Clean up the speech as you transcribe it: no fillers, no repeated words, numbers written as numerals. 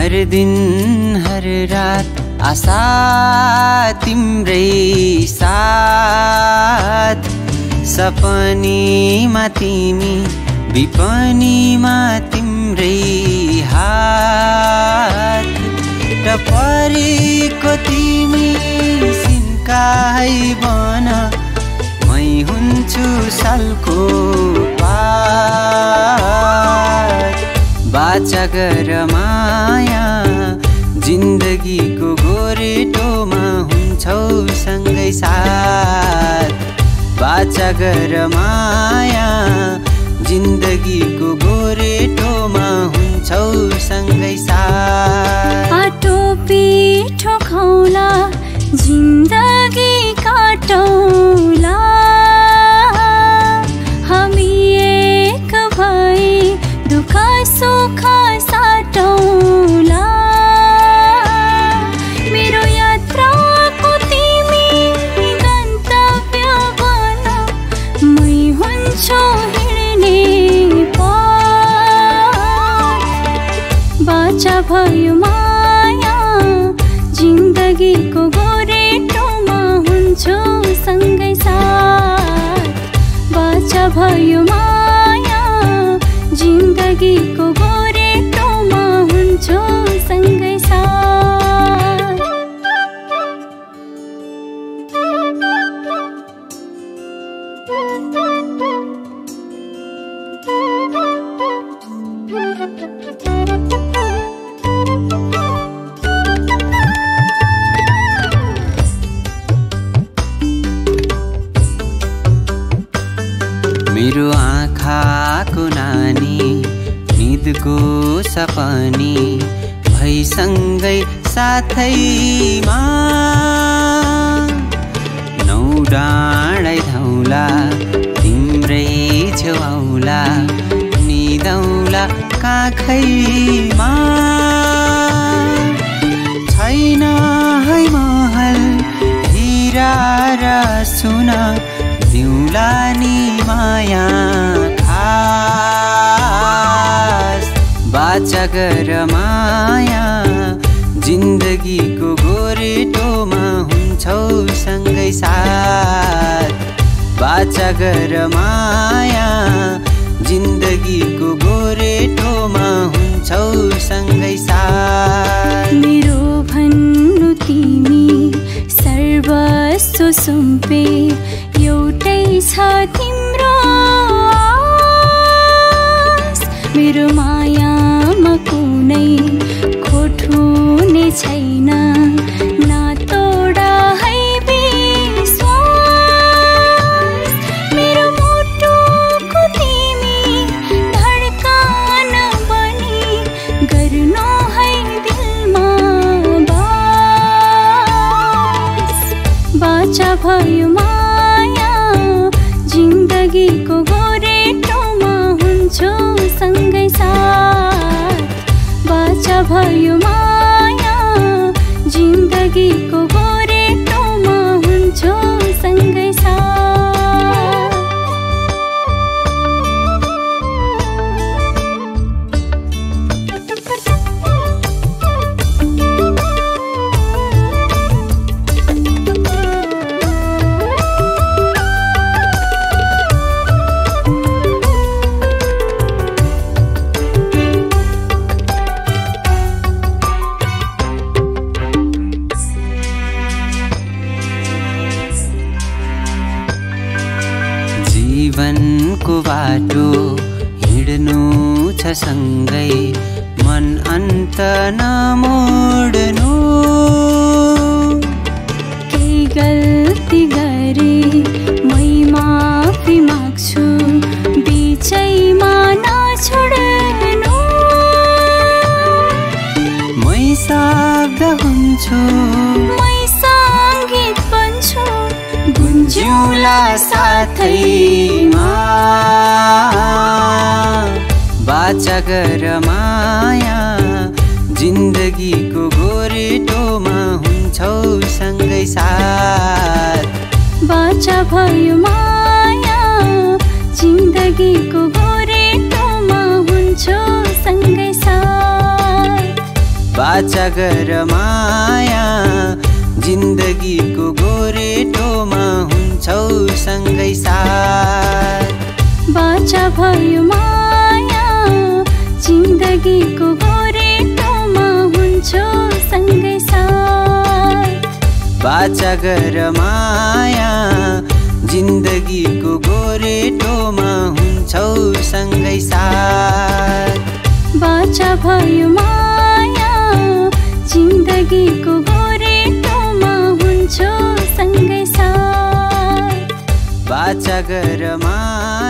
हर दिन हर रात आशा तिम्रै साथ, सपनीमा तिमी विपनीमा तिम्रै हात, र परेको तिमी सिन्काइ बन मै हुन्छु सालको पात। बाचा गर माया जिन्दगीको गोरेटोमा हुन्छौ सँगै साथ। बाचा गर माया जिन्दगीको गोरेटोमा हुन्छौ सँगै साथ। आटो पिठो खौला जिन्दगी काटौला, हामी एक भई दुःख सुख साटौला। मेरो यात्राको तिमी गन्तव्य बन मै हुन्छु हिँड्ने पथ। बाचा भयो माया जिन्दगीको गोरेटोमा हुन्छु सँगै साथ। बाचा भयो माया जिन्दगीको गोरेटोमा हुन्छु सँगै साथ। मेरो आँखाको नानी निदको सपनी भैसँगै साथैमा, नौ डाँडै धाउला तिम्रै छेउ आउला निदाउला काखैमा। छैन है महल हिरा र सुना दिउला नि माया खास। बाचा गर माया जिन्दगीको गोरेटोमा हुन्छौ सँगै साथ। बाचा गर माया जिन्दगीको गोरेटोमा हुन्छौ सँगै साथ। मेरो भन्नु तिमी सर्वस्व सुम्पे एउटै छ तिम्रो आस। मेरो मायामा कुनै खोट हुने छैन, नतोडा है विश्वास। मेरो मुटुको तिमी धड्कन बनी गर्नु है दिलमा बास। बाचा भयो माया जिन्दगीको गोरेटोमा हुन्छु सँगै साथ। बाचा भयो माया जिन्दगीको गोरेटोमा हुन्छु सँगै साथ। जीवनको बाटो हिँड्नु छ सँगै, मन अन्त नमोड्नु। केही गल्ती गरे मै माफी माग्छु, बिचैमा नछोड्नु। मै शब्द हुन्छु, मै सङ्गीत बन्छु, गुन्ज्यौला साथैमा। बाचा गर माया जिन्दगीको गोरेटोमा हुन्छौ सँगै साथ। बाचा भयो माया जिन्दगीको गोरेटोमा हुन्छौ सँगै साथ। बाचा गर माया जिन्दगीको गोरेटोमा हुन्छौ सँगै साथ बाचा भयो माया जिन्दगीको गोरेटोमा हुन्छौ सँगै साथ बाचा गर माया जिन्दगीको गोरेटोमा हुन्छौ सँगै साथ बाचा भयो माया जिन्दगीको गोरेटोमा हुन्छौ सँगै साथ बाचा गर माया